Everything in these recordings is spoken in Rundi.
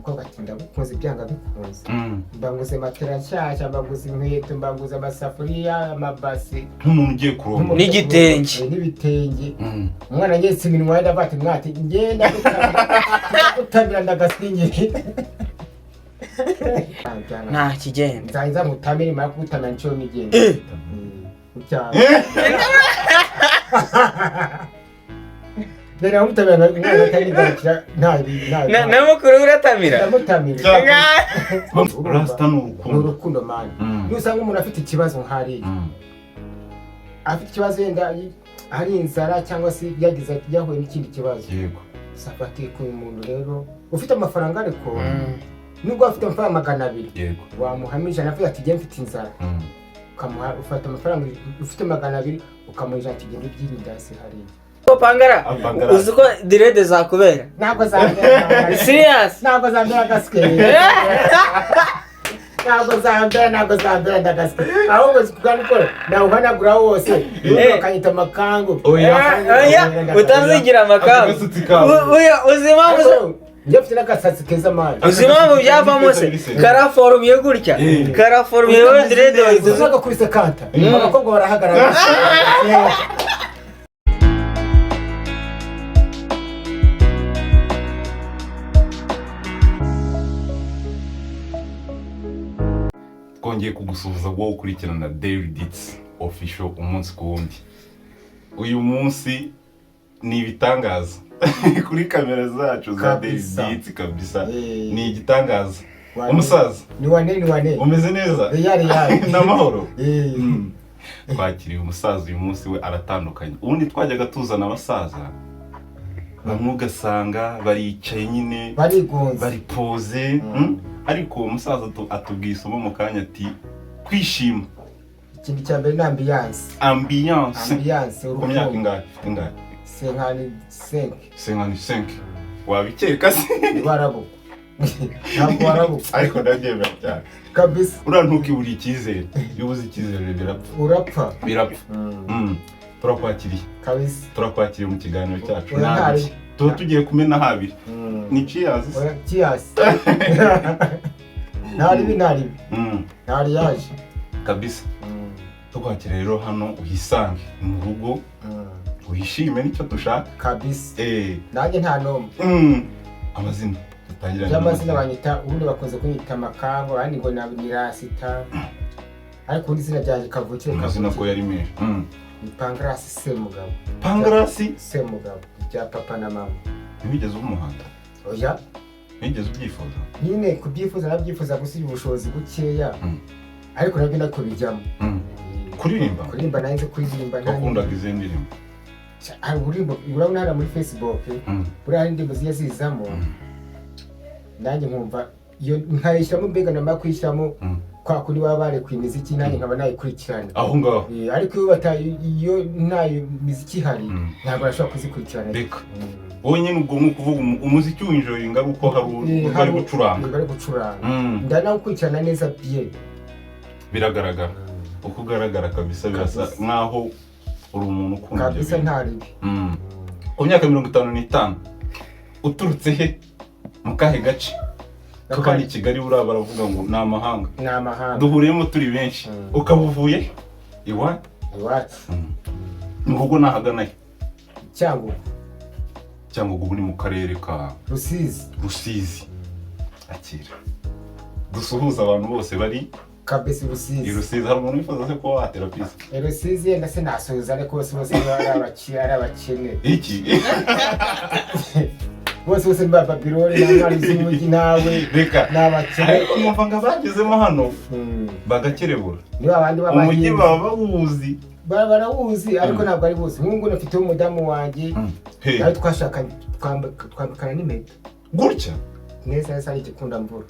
Umukobwa ati: "Ndagukunze byanga bikunze." Mbanguze matera nshyashya, mbanguze inkweto, mbanguze amasafuriya, amabasi. Nk'umuntu ugiye kurongora. N'igitenge. N'ibitenge. Umwana anyeretse iminwa ye, ndavuga ati: "Mwati ngenda ndagutamira ndagasinye." Nta kigenda. Nzaheza nkutamire, mara kugutamira ncyo nigenda cyane. Mbere namutamira umwana atarigarukira, nta nta Na mukuru we uratamira? Ndamutamira. Rasita ni Ni urukundo. Urukundo, man. Nusanga umuntu afite ikibazo nk'hariya, afite ikibazo, yenda hari inzara cyangwa se yagize yahuye n'ikindi kibazo, safati ku muntu rero ufite amafaranga, ariko nubwo afite amafaranga 200, wamuhamo 100, avuga ati: "Njye mfite inzara." Ukamuha, ufata amafaranga ufite 200, ukamuha 100, ati: "Genda ubyirinde hasi hariya." Ko Pangara, Pangara. uzi ko dread zakubera? Ntabwo zambera. Serious? Ntabwo zambera agasike, ntabwo zambera, ntabwo zambera ndagasike. Ahubwo zikuganukora nawuhanagura wose, ubundi bakanyita amakangu. Oya. Oya, utazigira amakangu. Agasutsi kawe. Oya, uzi impamvu Njye mfite n'agasatsi keza, man. Uzi impamvu byavamo se? Karaforumye gutya, karaforumye wowe, dread wahita uzi. Uzagakubise kanta, abakobwa barahagarara. Twongeye kugusuhuza wowe ukurikirana Daily Dits Official umunsi ku wundi. Uyu munsi ni ibitangaza kuri kamera zacu za Daily Kabisa. Dits kabisa. Ni igitangaza. Wane. Umusaza, Ni wane, ni wane. umeze neza? Yari yari. Ni amahoro. Twakiriye umusaza uyu munsi, we aratandukanye. Ubundi twajyaga tuzana abasaza bamwe ugasanga baricaye nyine, barigunze, bari poze. Ariko uwo musaza atubwiye isomo mu kanya ati: "Kwishima." Ikintu cya mbere ni ambiance. Ambiance. Ambiance. Ku myaka Urukundo. ingahe? Ufite ingahe? 55. 55, wabikeka se? Warabu, ntabwo warabu. Ariko ndabyemera cyane. Kabisa. Uriya ntukiburiye icyizere. Iyo ubuze icyizere birapfa. Urapfa. Birapfa. Turakwakiriye. Kabisa. Turakwakiriye mu kiganiro cyacu. Oya, Nabi. ntari. Tuba tugiye kumena habiri, ni cheers. Oya, cheers. Ntaribi, ntaribi. Ntari yaje. Kabisa, tukwakira rero hano uhisange, ni mu rugo, wishime, nicyo dushaka. Kabisa, nanjye nta n'umwe. Amazina dutangiranye. By'amazina banyita, ubundi bakunze kunyita Makango, abandi ngo ni Rasita, ariko ubundi izina ryanjye kavukire, Amazina ko kavukire yari menshi. Ni Pangarasi Semugabo. Pangarasi. Semugabo rya papa na mama. Ntiwigeze uba umuhanda? Oya. Ntiwigeze ubyifuza? Nyine kubyifuza nabyifuza, gusa ubushobozi bukeya. Ariko nabyo ndakubijyamo. Kuririmba? Kuririmba, nanjye nzi kuririmba. Wakundaga izihe ndirimbo? Hari uburimbo urabona hariya muri Facebook, buriya hari indirimbo zijya zizamo, nanjye nkumva iyo nkayishyiramo, mbega namara kuyishyiramo, kwa kundi baba barekuye imiziki, nanjye nkaba nayikurikirana. Aho ngaho. Ariko iyo ntayo miziki ihari, ntabwo nashobora kuzikurikirana. Reka. Wowe nyine ubwo ni ukuvuga umuziki winjoyinga ari uko hari bari gucuranga. Bari gucuranga, ndanawukurikirana neza bien. Biragaragara uko ugaragara kabisa, birasa Kabisa. nkaho uri umuntu ukunda ibyo Kabisa. bintu. Nta ribi. Ku myaka 55, uturutse he, mu kahe gace? Kuko ni Kigali, buriya baravuga ngo ni amahanga. Ni amahanga. Duhuriyemo turi benshi. Ukaba uvuye iwacu? Iwacu. Mu rugo ni ahagana he? Cyangugu. Cyangwa ubu ni mu karere ka Rusizi. Rusizi. Akira dusuhuza abantu bose bari Kabisa. i Rusizi. Rusizi. Hari umuntu wifuza se kuba watera pisi? Rusizi yenda se nasuhuza, ariko bose bose ari abakire, ari abakene. Iki? Bose bose ni ba Babiloni n'intwari z'umujyi nawe. Reka. Ni abakene. Ariko numva ngo abagezemo hano bagakerebura Ni babandi umujyi, b'abahinzi. baba bawuzi. Barawuzi, ariko ntabwo ari bose. Nk'ubu ngubu mfiteho umudamu wanjye, He. nawe twashakanye, twambikana n'impeta. Gutya? Neza neza, ari igikundamvura,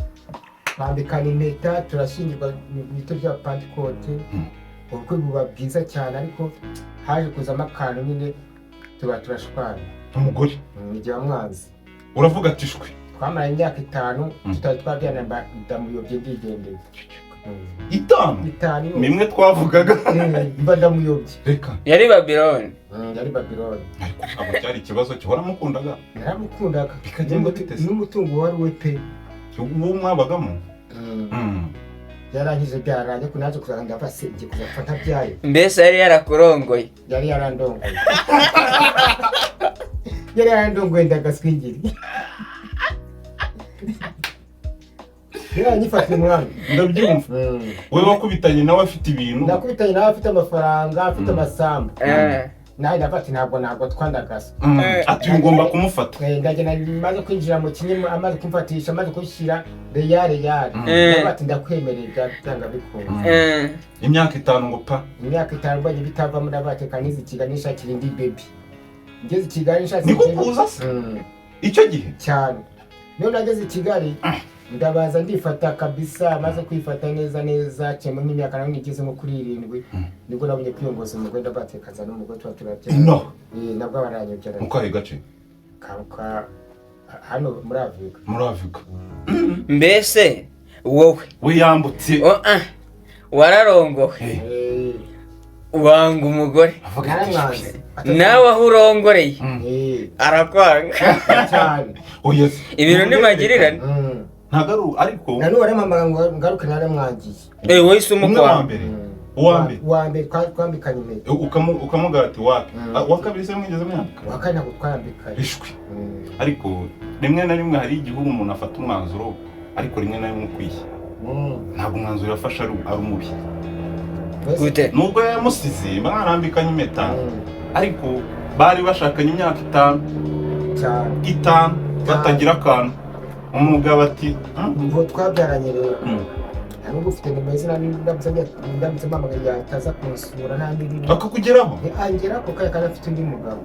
twambikana impeta, turashyingirwa mu bito bya Pantekote. Ubukwe buba bwiza cyane, ariko haje kuzamo akantu nyine, tuba turashwana. Umugore? Igihe wamwanze. Uravuga ati shwe. Twamaranye imyaka 5, tutari twabyarana, ndamuyobye ndigendeye. 5? 5 yose. Nimwe twavugaga. Mba ndamuyobye. Reka. Yari Babiloni. Yari Babiloni. Ariko ntabwo cyari ikibazo cye, waramukundaga? Naramukundaga. Bikagenda bite se? N'umutungo wari we pe. Uwo mwabagamo? Yarangije, byararangiye, ko naje kuzaga ndava se ngiye kuzapfa ntabyaye. Mbese yari yarakurongoye? Yari yarandongoye, yari yarandongoye, ndagaswingiri yaranyifatiye umwami. Ndabyumva. We wakubitanye nawe afite ibintu. Nakubitanye nawe afite amafaranga, afite amasambu. Nawe ndafata, ntabwo twandagasa. Ati uyu ngomba kumufata. Ndagenda, maze kwinjira mu kinyima, amaze kumfatisha, amaze kunshyira reyare yare. Ndavuga ati ndakwemereye, byanga bikunda. Imyaka 5 ngo pa. Imyaka 5 mbonye bitavamo, ndabateka nize i Kigali nishakira indi baby, ngeze i Kigali nishatse Niko baby. kuza se? Icyo gihe? Cyane. Niyo nageze i Kigali ndabaza ndifata kabisa, maze kwifata neza neza cyane nk'imyaka nawe nigeze nko kuri 7, nibwo nabonye kwiyongoza umugore, ndabatekaza n'umugore tuba turabyara. Ino? Nabwo baranyobyara. Mu kahe gace? Ka hano muri Afurika. Muri Afurika. Mbese wowe We yambutse. Oh, ah, wararongowe? Wanga umugore? Avuga ati Naramwanze. Nawe aho urongoreye arakwanga. Cyane. Oya se. Ibintu ni magirirane. Ntabwo ari ariko Na n'ubu arampamagara ngo ngaruke, naramwangiye. Wowe se umwe wa umukwanga? mbere, uwa mbere. Uwa mbere twambikanye impeta. Ukamubwira ati wapi. Uwa kabiri se mwigeze mwambika? Uwa kane ntabwo twambikanye. Ishwi. Ariko rimwe na rimwe hari igihe umuntu afata umwanzuro, ariko rimwe na rimwe ukwiye. Ntabwo umwanzuro yafashe ari umubi. Gute? Nubwo yamusize mwarambikanye impeta, ariko bari bashakanye imyaka 5. Cyane. 5 batagira akantu, umugabo ati Ubwo twabyaranye rero, nta nubwo ufite nimero ze, ndamutse mpamagaye yataza kunsura nta n'ibindi. Akakugeraho? Angera ako kanya kandi afite undi mugabo.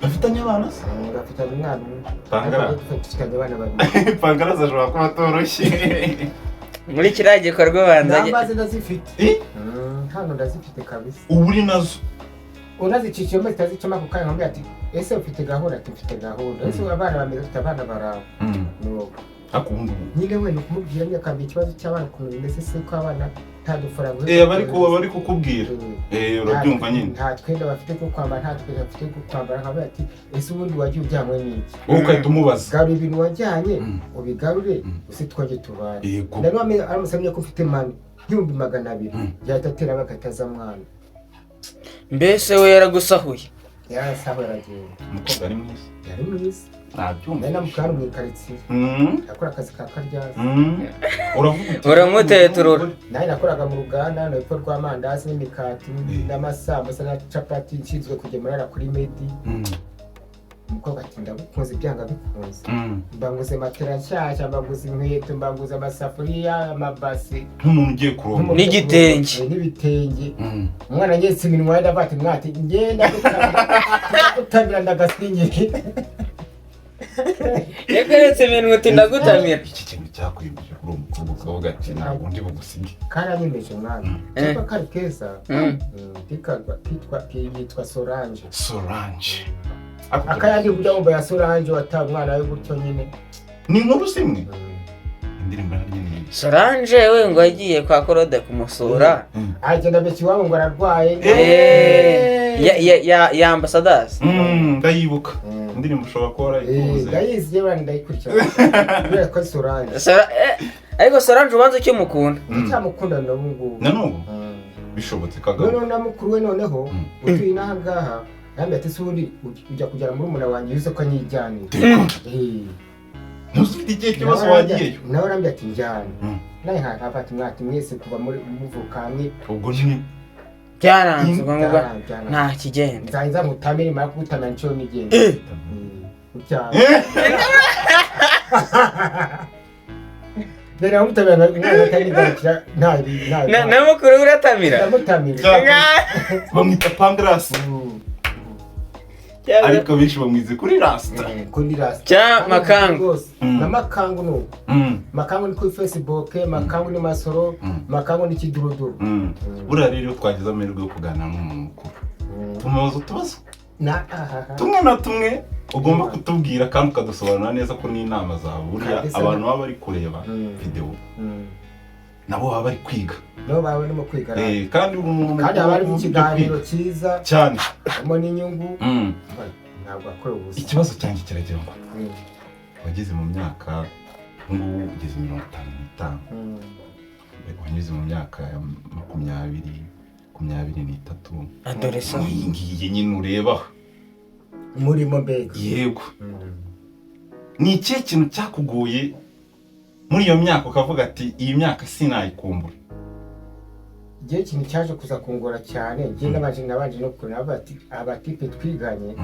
Bafitanye abana se? Bafitanye umwana umwe. Pangara. Ariko dufitanye abana babiri. Pangaraza ashobora kuba atoroshye. Muri kiriya gikorwa banza Namba ze ndazifite. Eh? Hano ndazifite kabisa. Ubu uri nazo? Unazicishijemo zitazicamo ako kanya, nkamubwira ati ese ufite gahunda? Ati mfite gahunda. Ese abana bameze ufite abana barawe? Nuko Ariko ubu ngubu nyine we ni ukumubwira nyine, akambwira ikibazo cy'abana ukuntu bimeze, se ko abana nta dufaranga. Bari kukubwira. Urabyumva nyine. Nta twenda bafite two kwambara, nta twenda bafite two kwambara. Nkavuga ati ese ubundi wagiye ujyanywe n'iki? Wowe ugahita umubaza. Garura ibintu wajyanye, ubigarure, use twajye tubane. Ndabona aramutse ko mfite mani 200,000, yahita atera bagataza mwana. Mbese we yaragusahuye? Yarasahuye aragenda. Umukobwa ari mwiza. Yari mwiza. Nabyumva. Nari namukura mu ikaritsiye. Yakora akazi ka karyaza. Uravuga uti Uramuteturura. Nawe nakoraga mu ruganda hano hepfo rw'amandazi n'imikati n'amasambusa na capati, nshinzwe kugemura kuri Medi. Umukobwa ati ndagukunze byanga bikunze. Mbanguze matera nshyashya, mbanguze inkweto, mbanguze amasafuriya, amabasi. Nk'umuntu ugiye kurongora. N'igitenge. N'ibitenge. Umwana ngetse iminwa ndavuga ati mwati ngenda gutamira ndagasinye. Yakeretse iminwa uti ndagutamira. Iki kintu cyakwiyemeje kuri uwo mukobwa ukavuga ati ntabwo ndi bugusige? Karanyemeje mwana. Cyangwa kari keza. Kitwa Solange. Solange. Akayandi burya wumva ya Solange wataye umwana we gutyo nyine. Ni inkuru zimwe. Indirimbo naryo ni Solange we ngo yagiye kwa Korode kumusura. Agenda abeshya iwabo ngo ararwaye. Ya ambassadors. Ndayibuka. Indirimbo ushobora kuba warayikunze. Ndayizi yewe, ndayikurikirana kubera ko ari Solange. Ariko Solange ubanza ukimukunda? Ndacyamukunda n'ubu ngubu. Na n'ubu bishobotse kagabo. Noneho na mukuru we noneho utuye inaha ngaha yambwiye ati se ubundi ujya kujyana murumuna wanjye yuze ko anyijyanira. Ntuzufite ikihe kibazo wagiyeyo? Nawe arambwira ati njyana. Nawe nkafata mwati mwese kuva muri muvuka hamwe. Ubwo ni Byaranze ubwo ngubwo nta kigenda. Nzajya nzamutamira, imara kugutamira ncyo nigenda. Cyane. Rero amutamira umwana atanigarukira nta nta. Na mukuru we uratamira? Ndamutamira. Bamwita Pangrasi. Ariko benshi bamwize kuri Rasta. Kuri Rasta. Cya Makangu. Na Makangu nuko. Makangu ni kuri Facebook, Makangu ni Masoro, Makangu ni Kiduruduru. Buriya rero twagize amahirwe yo kuganira n'umuntu mukuru. Tumubaza utubazo tumwe na tumwe ugomba kutubwira kandi ukadusobanurira neza ko n'inama zawe buriya abantu baba bari kureba video nabo baba bari kwiga. Nabo baba barimo kwiga. Kandi umuntu kandi haba harimo ikiganiro cyiza cyane harimo n'inyungu. Ntabwo akora ubusa. Ikibazo cyanjye kiragira ngo wageze mu myaka Ngubu ugeze 55. Wanyuze mu myaka ya 20, 23. Adolescent. Iyi ngiyi nyine urebaho. Murimo mbega. Yego. Ni ikihe kintu cyakugoye muri iyo myaka ukavuga ati iyi myaka sinayikumbura? Igihe ikintu cyaje kuza kungora cyane, njye nabanje no kureba ati abatipe twiganye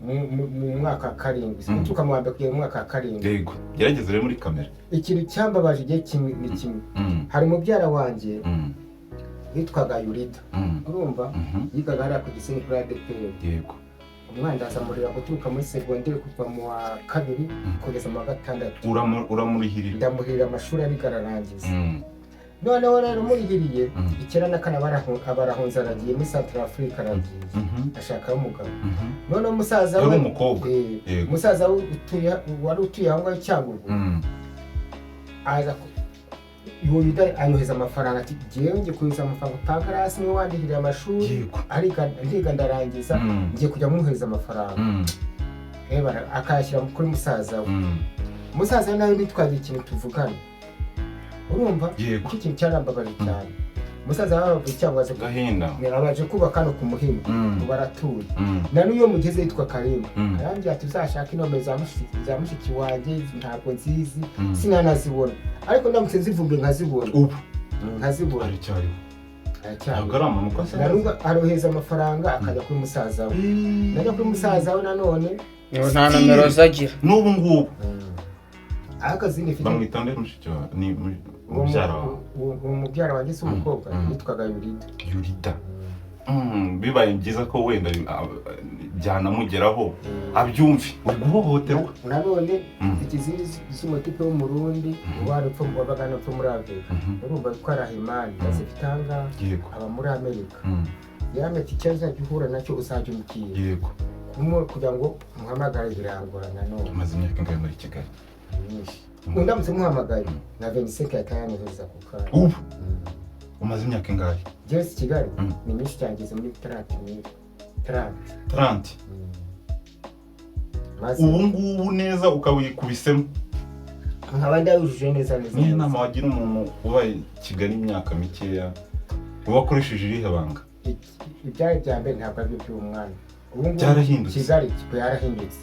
mu mwaka wa karindwi, guturuka mu wa mbere kugera mu mwaka wa karindwi. Yego, gerageza urebe muri kamera. Ikintu cyambabaje igihe kimwe ni kimwe. Hari mubyara wanjye witwaga Yurida. Urumva? Mhm. Yigaga hariya ku Gisenyi kuri ADPR. Umwana ndazamurira guturuka muri segonderi kuva mu wa kabiri kugeza mu wa gatandatu. Uramurihirira. Ndamuhirira amashuri ariko ararangiza. Noneho rero murihiriye, 94 barahunze, aragiye muri Central Africa, aragiye ashakayo umugabo. Noneho musaza Yari we umukobwa. Musaza we wari utuye aho ngaho i Cyangugu aza Yuda anyoheza amafaranga ati jyewe ngiye kohereza amafaranga, Pankarasi niwe wandihiriye amashuri, ariga ndiga ndarangiza, ngiye kujya mwohereza amafaranga. Akayashyira kuri musaza we. Musaza we nawe ntitwagira ikintu tuvugana, urumva? Yego. Icyo kintu cyarambabaje cyane. Musaza we abavuye cyangwa aze Gahinda. abaje kubaka hano ku Muhima. Ubu aratuye. Na n'uyo mugeze yitwa Karimba. Arambwira ati uzashake inomero za mushiki wanjye, ntabwo nzizi, sinanazibona, ariko ndamutse nzivumbuye nkazibona. Ubu Nkazibona. Aracyariho? Aracyari. Ntabwo ari amanuka se? Na nubwo arohereza amafaranga akajya kuri musaza we, najya kuri musaza we nanone. Nta nomero zagira. N'ubu ngubu? Ariko izindi mfite. Bamwita nde mushiki wawe? Ni Uwo mubyara wawe? Uwo mubyara wanjye si umukobwa, yitwaga Yurida. Yurida. Bibaye byiza ko wenda byanamugeraho abyumve, uri guhohoterwa. Nanone mfite izindi z'umutipe w'Umurundi wari upfa wabaga hano upfa muri Amerika. Urumva ko Arahimani ndazifite aha ngaha. Aba muri Amerika. Yarambwiye ati icyo uzajya uhura nacyo uzajya umbwira. Kugira ngo muhamagare birangora nanone. Umaze imyaka ingahe muri Kigali? Myinshi. Ndamutse muhamagaye na 25 yahita yanyohereza ako kanya. Ubu umaze imyaka ingahe? Njyewe si Kigali ni myinshi cyane, ngeze muri 30 mille, 30. 30? Maze Ubu ngubu neza ukawikubisemo? Nkaba ndayujuje neza neza. Niyo nama wagira umuntu ubaye Kigali imyaka mikeya, uba wakoresheje irihe banga? Ibyari bya mbere ntabwo aribyo by'uwo mwana ubu ngubu. Byarahindutse. Kigali yarahindutse.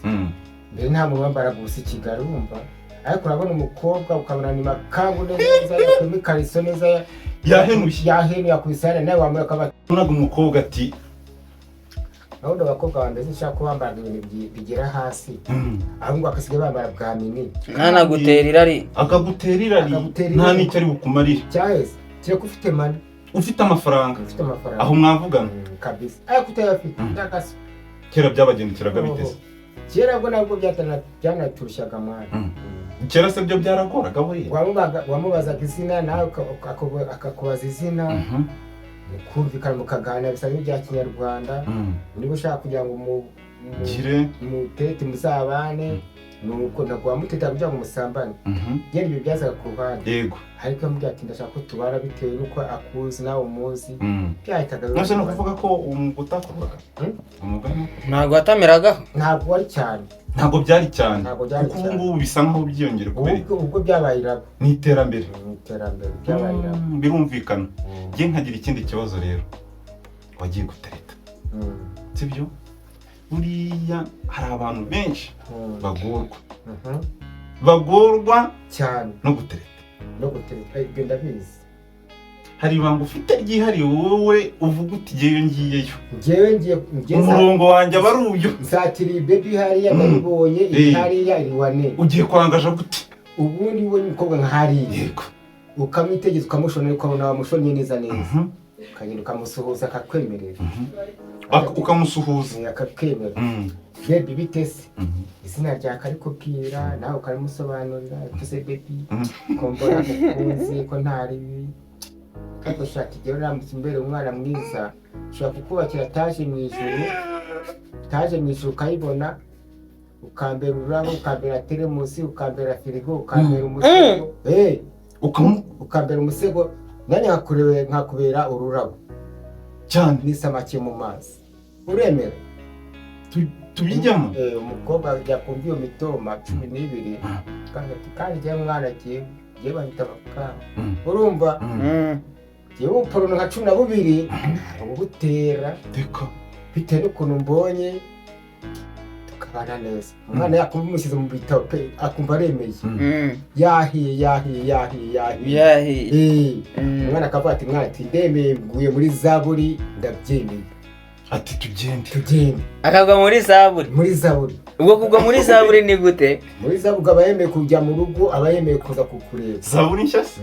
Mbere nta muntu wambaraga ubusa i Kigali, urumva? Ariko urabona umukobwa ukabona ni makangu neza, yakuyemo ikariso neza, Yahenuye. Yahenuye, yakubise hariya, nawe wambaye ukaba Ubonaga umukobwa ati Urabona abakobwa ba mbere sinshaka ko bambaraga ibintu bigera hasi, ahubwo bagasigaye bambara bwa mini. Ntanagutera irari. Akagutera irari. Akagutera Nta irari. n'icyo ari bukumarire. Cyaheze kereka ufite money. Ufite amafaranga. Ufite amafaranga. Aho mwavugana. Kabisa, ariko utayafite ndagasa. Kera byabagendekeraga biteze? Kera bwo nabwo byanaturushaga mwana. Kera se byo byaragoraga buriya? Wamubazaga izina nawe akakubaza izina, mukumvikana, mukaganira bisa n'ibya kinyarwanda. Niba ushaka kugira ngo Gire. mutete muzabane, nuko ntabwo wamuteta kugira ngo musambane. Yenda ibyo byazaga ku ruhande. Ariko iyo amubwira ati ndashaka ko tubara, bitewe n'uko akuzi nawe umuzi, byahitaga biba. Nose ni ukuvuga ko umwuga utakorwaga? Hmm? Umwuga Ntabwo watamiragaho. Ntabwo wari cyane. Ntabwo byari cyane. Ntabwo byari Kuko ubu cyane. ngubu bisa nkaho byiyongera kubera Ubwo byabaye irabo. Ni iterambere. Mu iterambere byabaye irabo. Birumvikana. Njye nkagira ikindi kibazo rero, wagiye gutereta, sibyo? Buriya hari abantu benshi bagorwa bagorwa Cyane. no gutereta. No gutereta, ibyo ndabizi. Hari ibanga ufite ryihariye wowe uvuga uti ngeyo ngiyeyo, Njyewe ngiye ngeze umurongo wanjye aba ari uyu? Nsatiriye baby hariya, ndayibonye iri hariya iri wane. Ugiye kwangaja gute? Ubundi ubonye umukobwa nka hariya, ukamwitegereza, ukamushonera, ukabona wamushonnye neza neza, ukagenda ukamusuhuza akakwemerera. Ukamusuhuza. Akakwemera. Baby, bite se? Izina ryawe akarikubwira, nawe ukarimusobanurira. Ese baby, ko mbona mukunzi ko nta ribi, ariko shaka igihe uramutse imbere umwana mwiza, ushobora kukubakira taje mu ijuru, taje mu ijuru ukayibona, ukambera ururabo, ukambera teremusi, ukambera firigo, ukambera umusego. Ukambera umusego, nanjye nkakubera ururabo Cyane. n'isamaki mu mazi, uremera? Tubijyamo. Umukobwa yakumva iyo mitoma 12, kandi ati kandi njyewe mwana jyewe jyewe banyita bakanga, urumva, jyewe uporono nka 12 ntabwo Reka. bitewe n'ukuntu mbonye tukabana neza. Umwana yakumva umushyize mu bitabo pe, akumva aremeye, yahiye, yahiye, yahiye, yahiye. Yahiye. Umwana akavuga ati: "Mwana," ati, "ndemeye, nguye muri zaburi, ndabyemeye." Ati tugende. Tugende. Akagwa muri zaburi. Muri zaburi. Ubwo kugwa muri zaburi ni gute? Muri zaburi aba yemeye kujya mu rugo, aba yemeye kuza kukureba. Zaburi nshya se?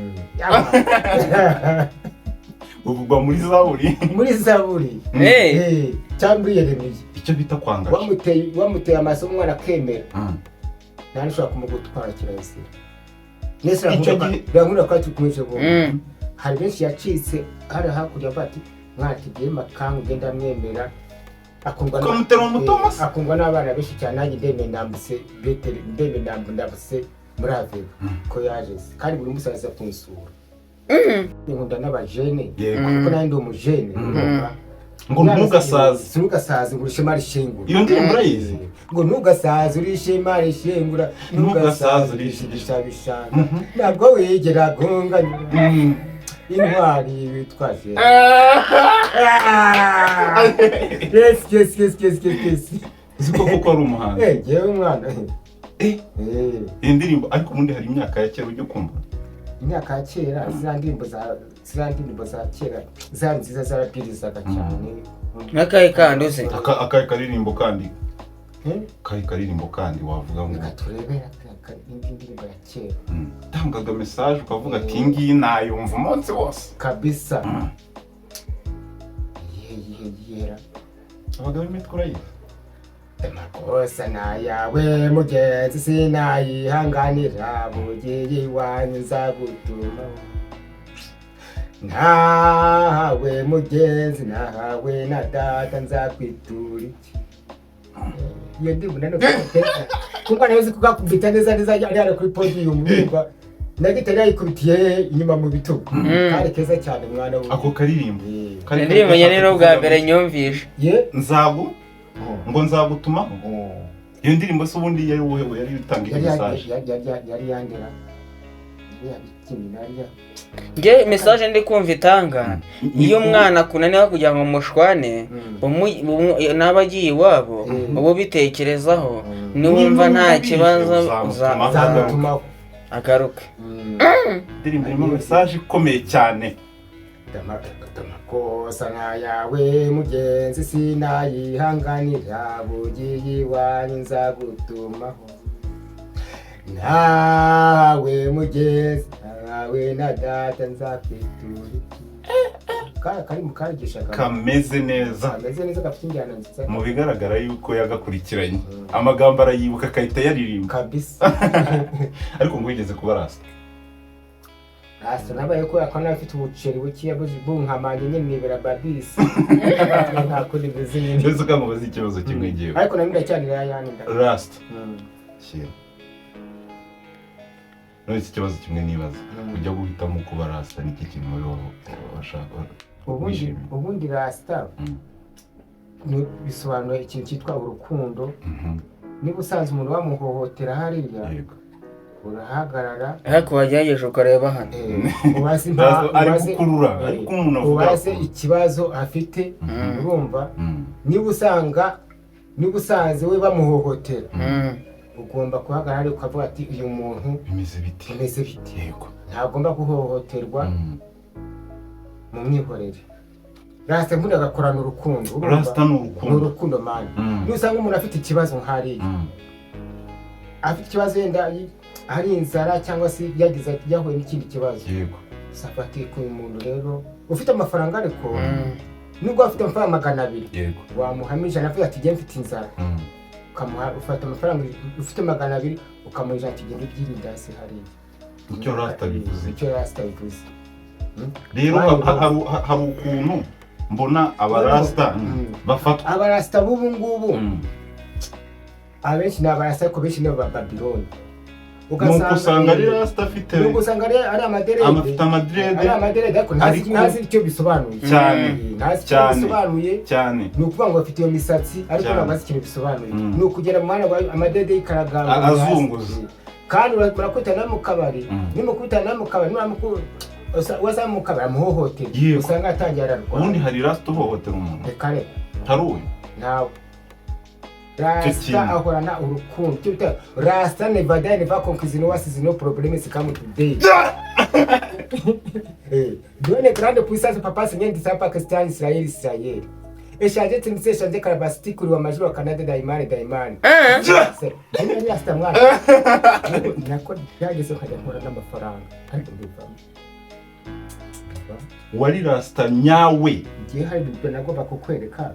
Uvugwa muri zaburi. Muri zaburi. Cyangwa muri Yeremiya. Icyo bita kwangaje. Wamuteye amasomo, umwana akemera, nta n'ushobora kumugutwara, kirazira. Nese Icyo gihe- birankunda ko tukomeje bumva hari benshi yacitse hari hakurya, avuga ati: "Mwana, tugiye makangu, ugenda amwemera, akundwa Ukamutera umutoma se? Akundwa n'abana benshi cyane. Nanjye ndemeye, ndambutse Beteli, ndemeye, ndambutse muri Avega ko yaje se." Kandi buri munsi aza kunsura. Nkunda n'abajene, kuko nanjye ndi umujene, urumva? Ngo ntugasaze. Ntugasaze, ngo urishema rishengura. Iyo ndirimbo urayizi? Ngo ntugasaze urishema rishengura. Ntugasaze. Urishigisha bishanga, ntabwo wigera gunganyura intwari witwaje. Yes, yes, yes, yes, yes, yes. Uzi ko koko ari umuhanzi? Eh, jyewe umwana. Iyi ndirimbo ariko ubundi hari imyaka ya kera ujya ukumva? Imyaka ya kera, ziriya ndirimbo za kera zari nziza, zarabwirizaga cyane. Nk'akahe kandi uzi? Akahe karirimbo kandi? Eh? Akahe karirimbo kandi wavuga ngo Reka turebere indi ndirimbo ya kera. Tangaga message ukavuga ati: "Iyi ngiyi nayumva umunsi wose." Kabisa. Iyihe, iyihe, yera? Abagabo b'imitwe urayizi? Amakosa nayawe mugenzi, sinayihanganira, bugiye iwanyu nzagutuma. Nawe mugenzi, nahawe na data, nzakwitura iki? Iyo ndirimbo nano kuko nayo kugakubita neza neza, ari hano kuri podium, urumva na gitari yayikubitiye inyuma mu bitugu. Kari keza cyane, mwana we. Ako karirimbo kari Indirimbo kari nyine ni ubwa gashaka mbere kuvuga nyumvishe. Ye. Nzagu ngo nzagutumaho. Iyo ndirimbo se ubundi yari wowe yari utanga Yari message? Yari yandera, yari yabikini nari ya Nge message ndi kumva itanga, iyo umwana akunaniwe kugira ngo mushwane, naba agiye iwabo, uba ubitekerezaho, niwumva nta Niba kibazo uzamutuma. Nzagutumaho. Agaruke. Indirimbo irimo message ikomeye cyane. Amakosa nkayawe mugenzi, sinayihanganira, bugiye iwanyu nzagutumaho. Nawe mugenzi, nawe na data, nzakwitura iki? Kari mu kagishaga. Kameze neza. Kameze neza, gafite injyana nziza. Mu bigaragara yuko yagakurikiranye, amagambo arayibuka akahita yaririmba. Kabisa. Ariko ngo wigeze kuba rasta? Rasta nabaye kubera ko nawe afite ubuceri bukeya bunkamanye nyine, nibera babisi, nta kundi meze nyine. Mbese ukamubaza ikibazo kimwe ngewe. Ariko nari ndacyanira yayandi nda. Rasta shyira none iki kibazo kimwe nibaza: ujya guhitamo kuba rasta, niki kintu wowe washaka Ubundi wishimiye? Ubundi rasta bisobanura ikintu cyitwa urukundo. Niba usanze umuntu bamuhohotera hariya, urahagarara. Ariko wagerageje ukareba hano. Ubaze Ndaza- ari gukurura, ariko umuntu avuga ubaze ikibazo afite, urumva? Niba usanze we bamuhohotera, ugomba guhagarara hariya ukavuga ati: "Uyu muntu bimeze biti?" Bimeze bite? Ntagomba guhohoterwa, mu mwihorere. Rasta mbundi agakorana urukundo, urumva? Rasta ni Ni urukundo. Urukundo man. Nusanga umuntu afite ikibazo nk'hariya, afite ikibazo yenda ari inzara cyangwa se yagize yahuye n'ikindi kibazo, safati ku uyu muntu rero ufite amafaranga, ariko nubwo afite amafaranga 200, wamuhamo 100, avuga ati: "Njye mfite inzara." Ukamuha, ufata amafaranga ufite 200, ukamuha 100, ati: "Genda ubyirindasi hariya." Icyo rasta bivuze. Icyo rasta bivuze. Rero hari ukuntu mbona abarasta bafatwa. Abarasta b'ubu ngubu, abenshi ni abarasta, ariko benshi ni abababiloni. Nuko usanga ari rasita afite Nuko usanga ari amadreads. Afite amadreads. Ari amadreads, ariko ntazi icyo bisobanuye. Cyane. Ntazi icyo Cyane. bisobanuye. Cyane. Ni ukuvuga ngo afite iyo misatsi, ariko ntabwo azi ikintu bisobanuye. Ni ukugera mu mwanya wa amadreads yikaraganga Azunguza. Kandi murakubitana mu kabari, nimukubitana mu kabari, wasanga mu kabari amuhohotera, usanga atangiye ararwara. Ubundi hari rasita uhohotera umuntu? Reka reka. Hari uyu? Ntawe. Rasta Kintu. ahorana urukundo. Icyo bita rasta never die, never conquer, no was no problem is come today. Done grande puissance papa senye sa Pakistan, Israel, Israel. Eshaje tsinse eshaje karabasti kuri wa majoro Canada, daimani daimani. Se, njye rasta mwana. Nako byageze nkajya nkora n'amafaranga, ariko mbivamo. Wari rasita nyawe? Ngiye hari ibyo nagomba kukwereka.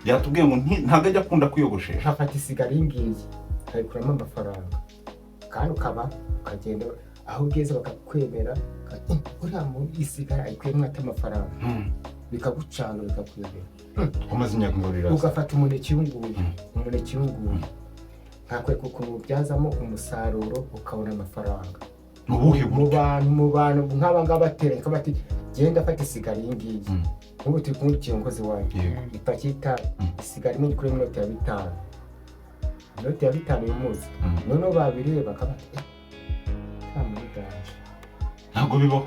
Yatubwiye ngo ntabwo ajya akunda kwiyogoshesha. Nkafata isigara iyi ngiyi nkayikuramo amafaranga, kandi ukaba ukagenda aho ugeze bakakwemera, uriya muntu isigara ayikuyemo ate amafaranga? Bikagucanga, bikakuyobera. Umaze imyaka ngo uri rasita? Ugafata umuneke uyu nguyu, umuneke uyu nguyu, nkakwereka ukuntu uwubyazamo umusaruro ukabona amafaranga. Mu buhe Mu buryo? bantu, mu bantu nk'aba ngaba bateranye bati: "Genda fata isigara iyi ngiyi." Nk'ubu turi kumwe n'ikiyongozi wanjye. Ipaki y'itabi, isigara imwe ikuremo inoti ya 5, inoti ya 5 uyu munsi. Noneho babireba bakaba bati: "Eh, nta muri danger." Ntabwo bibaho.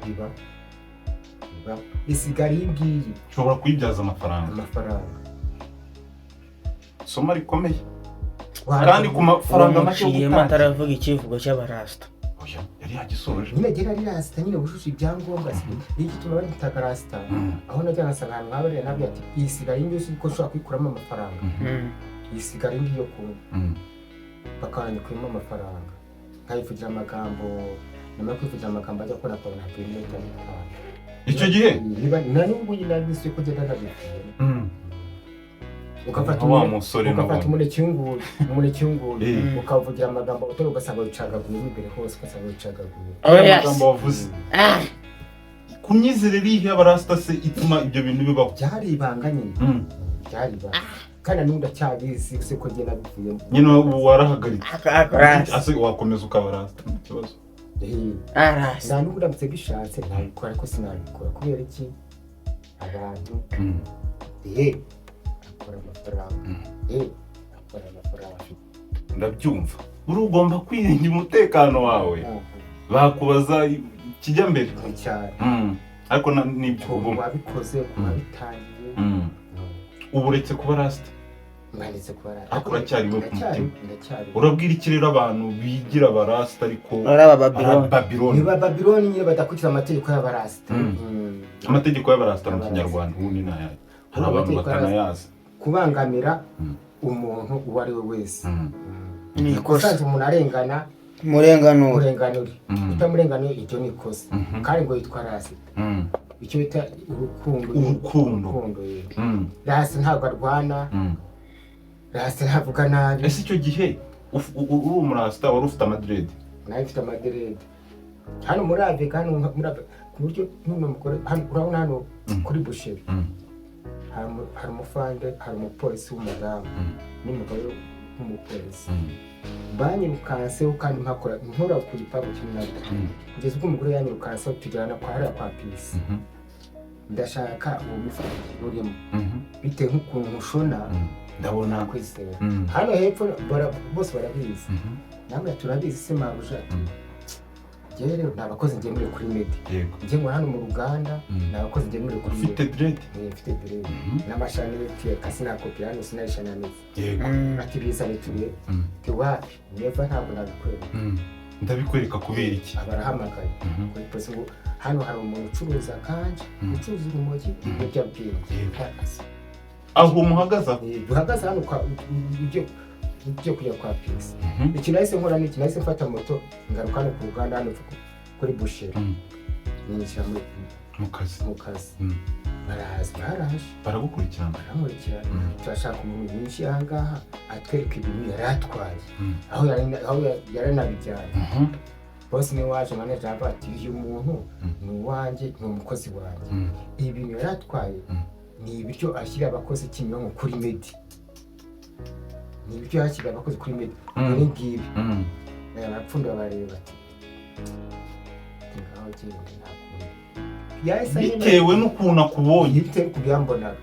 Biba, biba. Isigara iyi ngiyi Ushobora kuyibyaza amafaranga. Amafaranga. Isomo rikomeye kandi ku mafaranga make yo Uwo muciyemo gutangira. ataravuga ikivugo cy'abarasita. Oya, yari yagisoje. Nyine gera ari rasita nyine wujuje ibyangombwa, si iyo gituma bagitaga rasita. Aho najya ngasanga ahantu nk'abariya, nabwo ati: "Iyi sigara iyi ngiyi ko ushobora kuyikuramo amafaranga, iyi sigara iyi ngiyi yo kunywa." Bakanyikuyemo amafaranga, nkayivugira amagambo. Nyuma yo kwivugira amagambo, ajya akora akabona havuye inoti ya 5. Icyo gihe? Niba na n'ubwo nyine nabise ko ngenda nabivuye. Ugafata Wa musore ugafata n'ubundi. umuneke uyu nguyu, umuneke uyu nguyu, ukavugira amagambo utari, ugasanga wicagaguye imbere hose, ugasanga wicagaguye. Oh, yes. Amagambo wavuze ku myizerere yihe y'abarasita se ituma ibyo bintu bibaho? Byari ibanga nyine. Byari ibanga, kandi n'ubu ndacyabizi se ko njye nabivuyemo. Nyine ubu warahagaritse? Arasa. Ase wakomeza ukaba rasita nta kibazo? Arasa. Nta n'ubu ndamutse bishatse nabikora, ariko sinabikora. Kubera iki? Abantu akora amafaranga, akora amafaranga. Ndabyumva, uri ugomba kwirinda umutekano wawe, bakubaza ikijya mbere. Ni cyane. Ariko nibyo Ukuntu ugomba wabikoze, ukuntu wabitangiye. Ubu uretse kuba rasita? Mwanditse kuba rasta. Ariko uracyari we ku Ndacyari, mutima. ndacyari. Urabwira iki rero abantu bigira abarasita ariko Ari aba Babiloni. Babiloni? Ni ba Babiloni nyine, badakurikiza amategeko y'abarasita. Amategeko y'abarasita mu Y'abarasita. Kinyarwanda ubundi ni ayahe? Hari abantu Amategeko y'abarasita. batanayazi. Kubangamira umuntu uwo ari we wese. Ni ikosa. Usanze umuntu arengana, Murenganura. urenganure. Utamurenganuye, iryo ni ikosa. Kandi ngo yitwa rasita. Icyo bita urukundo. Urukundo. Urukundo, yego. Rasta ntabwo arwana. Rasta ntavuga nabi. Ese icyo gihe uri umurasita wari ufite amadreads? Nawe mfite amadreads hano muri Afrika, hano muri Afrika, ku buryo n'uno mugore hano, urabona hano kuri boucherie, hari umufande, hari umupolisi w'umudamu n'umugabo w'umupolisi. Banyirukanseho kandi mpakora, nkora ku gipangu kimwe nabo, kugeza ubwo umugore yanyirukanseho tujyana kwa hariya kwa pisi. Ndashaka uwo mufuka urimo, bitewe nk'ukuntu ushona. Ndabona. Kwizera. Hano hepfo bose barabizi. Namwe turabizi se mabuja ati: "Njyewe rero nta bakozi ngemuriye kuri Medi." Njye nkora hano mu ruganda. Nta bakozi ngemuriye kuri Ufite Medi. dread? Mfite dread n'amashaneti kasi nakopera hano sinarishananitse. Ati: "Bizane turebe." Ati: "Wapi, never, ntabwo nabikwereka." Ndabikwereka kubera iki? Aba arahamagaye kuri polisi ngo hano hari umuntu ucuruza kanje, ucuruza urumogi, ibiyobyabwenge. Aho muhagaze aho? Duhagaze hano kwa ujye kujya kwa pisi. Iki nahise nkora ni iki: nahise mfata moto, ngaruka hano ku ruganda, hano kuri boucherie, ninjira muri Mu kazi. Mu kazi. Baraza, baraje. Baragukurikirana. Barankurikirana. Turashaka umuntu winjiye aha ngaha atwereka ibintu yari atwaye, aho yari anabijyanye. Boss niwe waje, manager, aravuga ati: "Uyu muntu ni uwanjye, ni umukozi wanjye. Ibi bintu yari atwaye ni ibiryo ashyira abakozi Kimironko kuri Medi, ni ibiryo yashyiriye abakozi kuri Medi, dore ngibi." Barapfundura barareba bati ngaho genda, nta kundi. Yahise yemera. Bitewe n'ukuntu akubonye. Bitewe n'ukuntu yambonaga,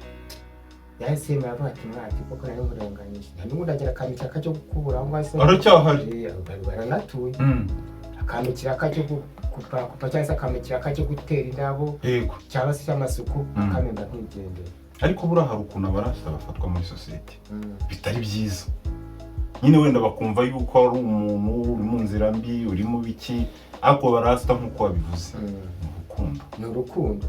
yahise yemera avuga ati mwati koko nari nkurenganyije, nta n'ubundi agira akantu kiraka cyo gukubura aho ngaho se. Aracyahari? Baranatuye. Akantu kiraka cyo kupakupa cyangwa se akantu kiraka cyo gutera indabo cyangwa se cy'amasuku, akamemba nkigendera. Ariko buriya hari ukuntu abarasta bafatwa muri sosiyete bitari byiza nyine, wenda bakumva yuko ari umuntu uri mu nzira mbi, uri mu biki, ariko barasta nk'uko wabivuze, ni urukundo. Ni urukundo,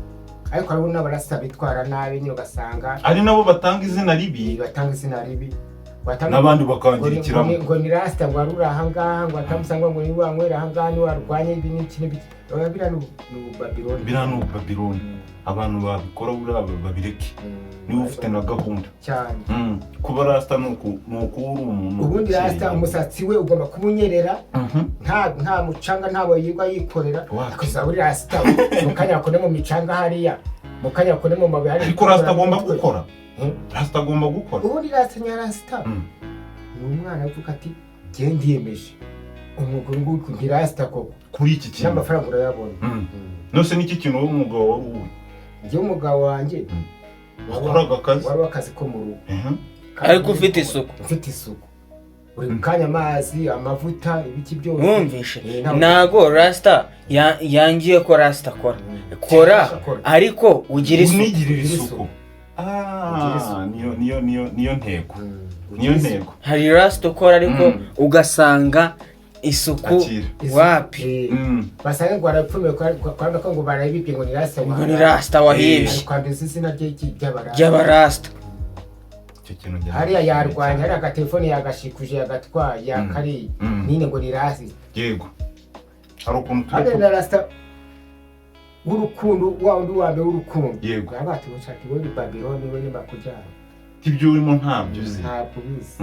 ariko hariho n'abarasta bitwara nabi nyine, ugasanga ari nabo batanga izina ribi. Batanga izina ribi N'abandi ngo ni- bakangirikiramo. ngo ni rasta, ngo aruri ahangaha, ngo atamusanga, ngo ni wanywera ahangaha, ni warwanya ibi n'iki n'ibiki. Oya, biriya ni ububabiloni. Biriya ni ububabiloni. Abantu babikora buriya babireke, niba ufite na gahunda. Cyane. Kuba rasta ni ukuba uri umuntu Ubundi ukeye. rasta umusatsi we ugomba kuba unyerera, nta mucanga, ntabwo yirirwa yikorera. Wapi. Akazaba uri rasta mu kanya akone mu micanga hariya, mu kanya akone mu mabuye hariya. Ariko rasta agomba gukora. Rasta agomba gukora. Ubundi rasta nyarasta ni umwana uvuga ati jye ndiyemeje umwuga nguyu, ndi rasta koko. Kuri iki kintu. N'amafaranga urayabona. Nose n'iki kintu wowe umugabo wari uwuhe? Njyewe umugabo wanjye Wakoraga akazi? wari w'akazi ko mu rugo. Ariko ufite isuku. Ufite isuku buri kanya, amazi, amavuta, ibiki byose. Wumvishe? Ntabwo- Ntago rasita yangiye ko rasita akora, kora. Akora. Ariko ugira isuku. Unigirira Ugira isuku. isuku. Ah, Ugira isuku. niyo ntego. Niyo Ugira isuku. ntego. Hari rasita ukora ariko ugasanga isuku Akira. Isuku. wapi. Basanga ngo barapfumiwe kwanga ko ngo barabibye ngo ni rasta. Ngo ni rasita wahibye. Ari kwanduza izina rye ry'abarasta. Ry'abarasita. Icyo kintu njye Hariya nabishimiye yarwanya cyane. hariya agatelefone yagashikuje, yagatwaye, yakariye, nyine ngo ni rasta. Yego, hari ukuntu Hariya tujya na rasta w'urukundo, wa wundi wa mbere w'urukundo, baba bati ushaka iwe ni Babiloni, we ni bakujyana. Ibyo urimo ntabyo uzi. Ntabwo ubizi.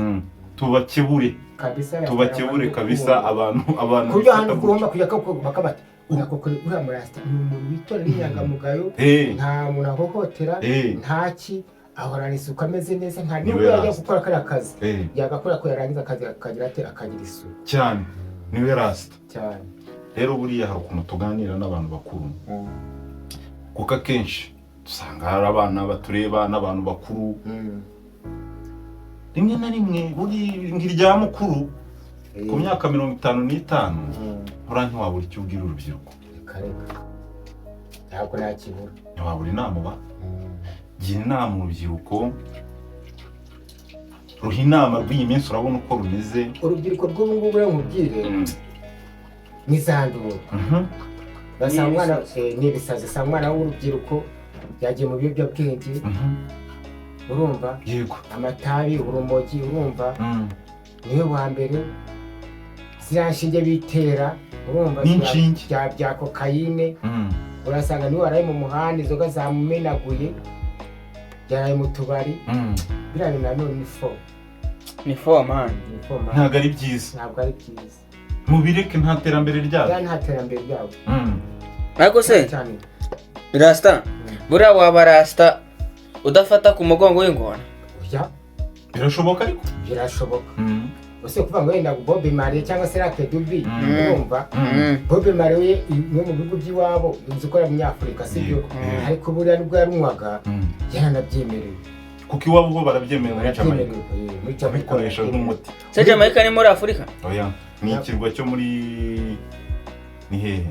Tubakebure. Kabisa. Tubakebure kabisa abantu Ku buryo bifata ahantu gutyo. ugomba kujya koko bakabati uriya uriya murasta ni umuntu witora n'inyangamugayo, nta muntu ahohotera, ntaki, ahorana isuku, ameze neza, nta Niwe nubwo yajya rasta. gukora kariya kazi, yagakora ko yarangiza akazi akagira ate, akagira isuku. Cyane, niwe rasta. Cyane. Rero buriya hari ukuntu tuganira n'abantu bakuru, kuko akenshi usanga hari abana batureba n'abantu bakuru. Rimwe na rimwe buri ngirya mukuru ku myaka 55, buriya ntiwabura icyo ubwira urubyiruko. Reka reka, ntabwo nakibura. Ntiwabura inama uba gira inama urubyiruko, ruha inama rw'iyi minsi, urabona uko rumeze. Urubyiruko rw'ubu ngubu rero nkubwire, ni za nduru. Basanga umwana N'ibisazi. Ni ibisazi. Usanga umwana w'urubyiruko yagiye mu biyobyabwenge, urumva? Amatabi, urumogi, urumva? Niwe wa mbere, ziriya nshinge bitera, urumva? N'inshinge. Bya kokayine. Urasanga niwe waraye mu muhanda, inzoga zamumenaguye, yaraye mu tubari. Biriya bintu nanone ni fo. Ni fo man. Ni fo man. Ntabwo ari byiza. Ntabwo ari byiza. Mubireke, nta terambere ryabyo. Biriya nta terambere ryabo. Ariko se Cyane. rasita, buriya waba rasita udafata ku mugongo w'ingona? Oya. Birashoboka ariko. Birashoboka. Ese kuvuga ngo wenda Bob Marley cyangwa se Lucky Dube, urumva? Bob Marley we ni mu bihugu by'iwabo, inzu ikora munyafurika, sibyo? Yego. Ariko buriya nubwo yarunywaga, yaranabyemerewe. Kuko iwabo bo barabyemerewe muri Jamaica. Barabyemerewe, muri Jamaica. Babikoresha Barabyemerewe. nk'umuti. Se Jamaica ni muri Afurika? Oya, ni ikirwa cyo muri, ni hehe?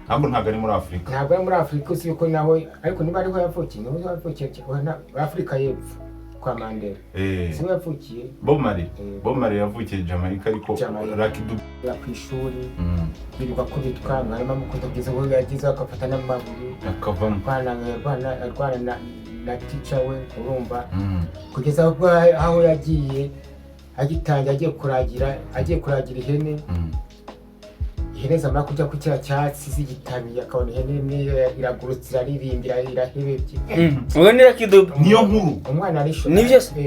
Ntabwo ari muri Afurika. Ntabwo ari muri Afurika, uzi ko naho, ariko niba ariho yavukiye, niho yavukiye, oya, Afurika y'Epfo kwa Mandela. Siho yavukiye. Bob Marley. Eh. Bob Marley yavukiye Jamaica, ariko Jamaica. Lucky Dube. Ya, ku ishuri birirwa kubitwa, mwarimu amukunda kugeza ubwo yagize agafata n'amabuye. Akavamo. Arwana na teacher we, urumva? Kugeza ubwo aho yagiye agitangira agiye kuragira ihene, ihene zamara kujya ku kiriya cyatsi zigitabiye, akabona ihene imwe iragurutse, iraririmbira, irahebebye. Uwo ni Lucky Dube. Niyo nkuru. Umwana arishoye. Nibyo se?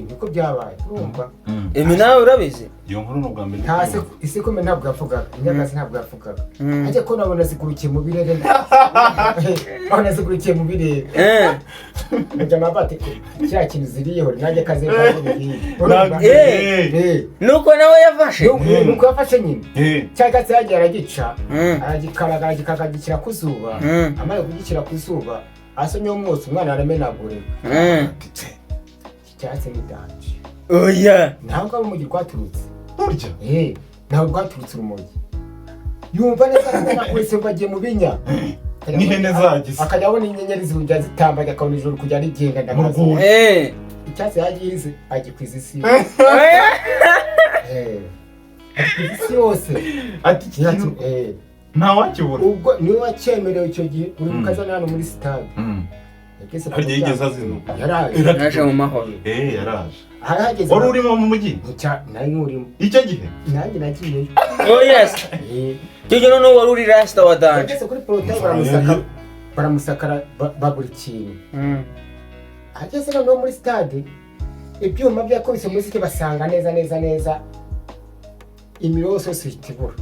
Niko byabaye, urumva? Emi, nawe urabizi. Iyo nkuru ni ubwa mbere Nta ndi kuyumva. Isekurume ntabwo yavugaga, inyagazi ntabwo yavugaga. Ajya ko nabona zigurukiye mu birere, abona zigurukiye mu birere. Mujama bati kiriya kintu ziriyeho nanjye kaze. Ntabwo- Nuko nawe yafashe. Nuko yafashe nyine cya cyatsi, yagiye aragica, aragikaraga, aragikaraga, agishyira ku zuba. Amaze kugishyira ku zuba, asomyeho umwotsi, umwana aramenagurika. Iki cyatsi ni danger. Oya. Ntabwo ari urumogi rwaturutse. Burya. Ntabwo rwaturutse urumogi. Yumva neza aramenaguritse ngo agiye mu binya. N'ihene zagize. Akajya abona inyenyeri zikujya zitambaga, akabona ijoro kujya rigenda. Mu Ndakaza. rwuri. Icyatsi yagize agikwiza isi, agikwiza isi yose. Ati iki kintu ntawakibura. Ubwo niwe wacyemerewe icyo gihe uri mukazana hano muri sitade. Yageze ku Harya yigeze muryango. azino? Yaraje. Yaje mu mahoro. Yaraje. Ahageze. Wari urimo mu mujyi Nari nkurimo. icyo gihe? Nanjye nagiyeyo. Oh yes. Icyo gihe noneho wari uri rasta wa danger. Yageze kuri portail, baramusaka, baramusakara, babura ikintu. Ageze noneho muri stade, ibyuma byakubise umuziki, basanga neza neza neza imiriro yose yose ihita ibura,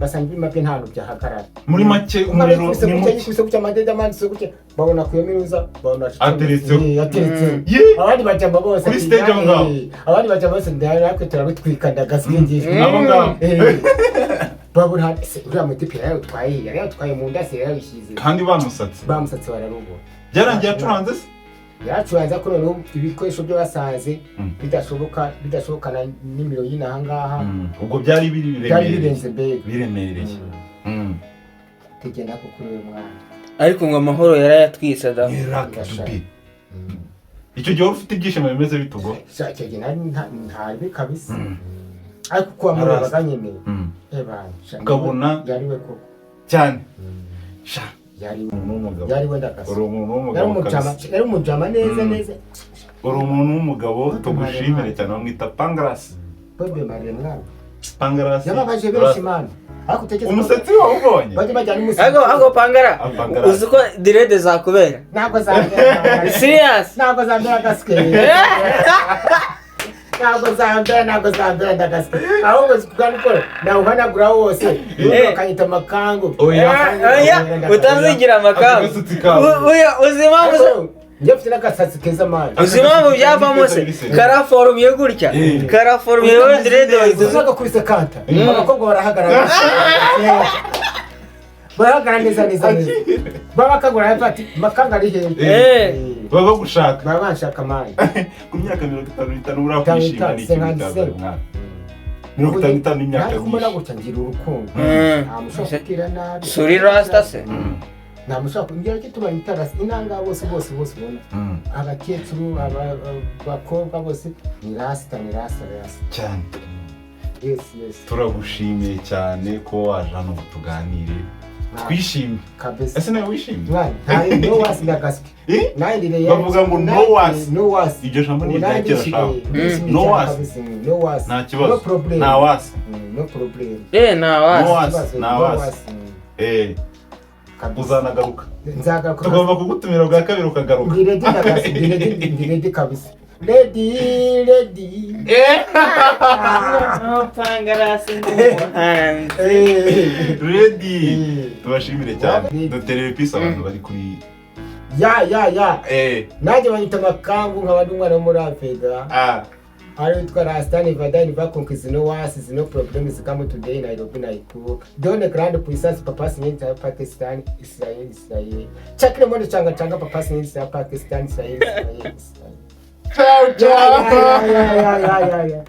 basanga ibyuma bye nta hantu byahagarara. Muri make umuriro yikubise ni gutya, muke. Yikubise gutya, amadede amanitse gutya, babona ku minuza, babona Ateretseho. Ateretseho. Ye! Abandi bajama bose Kuri ati, stage aho ngaho. Abandi bajama bose natwe turabitwika ndagasingiye. Abo ngabo. Babura ese uriya mutipe yarayutwaye, yarayutwaye mu nda se, yarayishyize? Kandi bamusatse. Bamusatse, bararubura. Byarangiye acuranze se? Yaracuranze, ariko noneho ibikoresho byo basanze bidashoboka, bidashobokana n'imiro y'inaha ngaha. Ubwo byari biri Byari biremereye. birenze mbega. Biremereye. Tugenda ko kuri uyu mwana. Ariko ngo amahoro yarayatwitse da. Lucky Dube. Icyo gihe wari ufite ibyishimo bimeze bite ubwo? Sha, icyo gihe nari ntaribi kabisa, ariko uko wamurebaga nyine, eba sha, Ukabona- yari we koko. Cyane sha. Yari we. Umuntu w'umugabo. Yari we ndakasa. Uri umuntu Yari w'umugabo umujama. kabisa. Yari umujama neza neza. Uri umuntu w'umugabo, tugushimire cyane. Bamwita Pangarasi. Bobe Marley mwana. Pangarasi. Yababaje benshi mana, ariko utekereza ko- Umusatsi wawe ubonye. Bajya bajyana Ariko umusatsi. ariko Pangara, Pangara. uzi ko dread zakubera? Ntabwo zambera. Serious. Ntabwo zambera agasike, ntabwo zambera, ntabwo zambera ndagasike. Ahubwo zikugana nawuhanagura wose, ubundi bakanyita amakangu. Oya. Oya, utazigira amakangu. Agasatsi kawe. Oya, uzi impamvu Ariko njye mfite n'agasatsi keza mani. Uzi impamvu byavamo se? Karaforumye gutya, karaforumye wowe dread wahita uzi. Uzagakubise kanta, abakobwa barahagarara, barahagarara neza neza neza, baba bakagura bati makanga ari hehe? Baba bagushaka. Baba banshaka mani. Ku myaka 55 urakwishima ni ikintu 55, cyazaye mwana. 55 ni imyaka Natwe mbona myinshi. gutya ngira urukundo. Nta mushobora kubwira nabi. Suri rasta se? Nta mushobora kumbwira ko tubanye itarasi inanga bose bose bose ubona, abakecuru, abakobwa bose ni rasta, ni rasta, rasta. Cyane. Yes. Turagushimiye cyane ko waje hano ngo tuganire, twishimye. Kabisa. Ese nawe wishimye? Mwana, nta no wasi ndagaswe. Eh? Nanjye Bavuga ngo no wasi. No wasi. Iryo jambo ni irya kera shawe. No No wasi. wasi. No wasi. Nta kibazo. No problem. Nta wasi. No problem. Nta wasi. No wasi. Ikibazo, Nta no wasi. wasi. Kabisa. Uzanagaruka. Nzagaruka. Tugomba kugutumira bwa kabiri ukagaruka. Ndi ready ndagasi, ndi ready, ndi ready kabisa. Ready, ready. Pangarasi n'umuhanzi. Ready. Tubashimire cyane. Ready. Duterere peace abantu bari kuri Ya. Nanjye banyita amakangu, nkaba ndi umwana wo muri Afrika. Ari witwa Rastani Vadani Vakonki, no wasi, no problems come today Nairobi Naikuru. Done grand puissance papa sinye Pakistan Israel Israel. Chakire mondo changa changa papa sinye Pakistan Israel Israel Israel. Ciao ciao. Yeah.